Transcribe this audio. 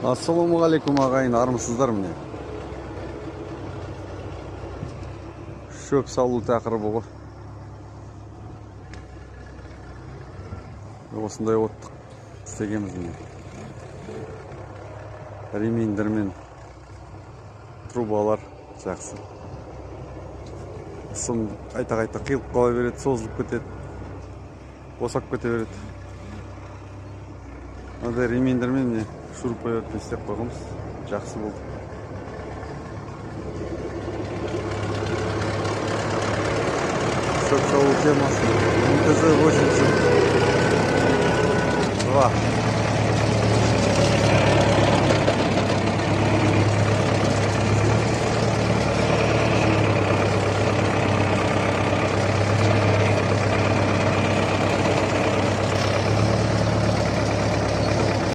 Ассалаумағалейкум ағайын, армысыздар міне. Шөп салу тақырыбы ғой. Осындай оттық істегенбіз міне. Ремендермен трубалар жақсы. Сым қайта-қайта қиылып қала береді, созылып кетеді, босап кете береді. Мынадай ремендермен міне шуруповертпен істеп қойғанбыз, жақсы болды. Шөп салу темасы МТЗ 82.